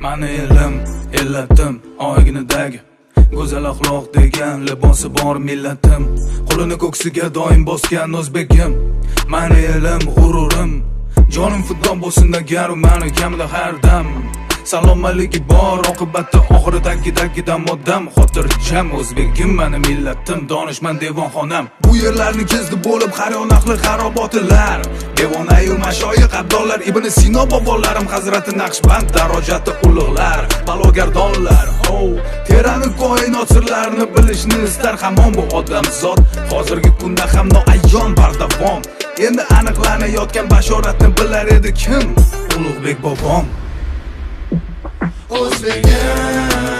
Mani elim, ellatim, oyginidagi go'zal axloq degan libosi bor millatim, qo'lini ko'ksiga doim bosgan o'zbegim. Mani elim, g'ururim, jonim fido bo'lsin agar mani kamida har dam salomatligi bor, oqibatda oxiridagi odam xotirjam. O'zbegim, mani millatim, donishmand devonxonam. Bu yerlarni kezdi bo'lib har yon ahli xarobotilar, devonayu mashoyix, abdollar, Ibn Sino bobolarim, Hazrati Naqshband darojati ulug'lar, balogardonlar. Oh, terani koinot sirlarini bilishni istar hamon bu odamzod. Hozirgi kunda ham noayon bardavom, endi aniqlanayotgan bashoratni bilar edi kim? Ulug'bek bobom. O'zbegim.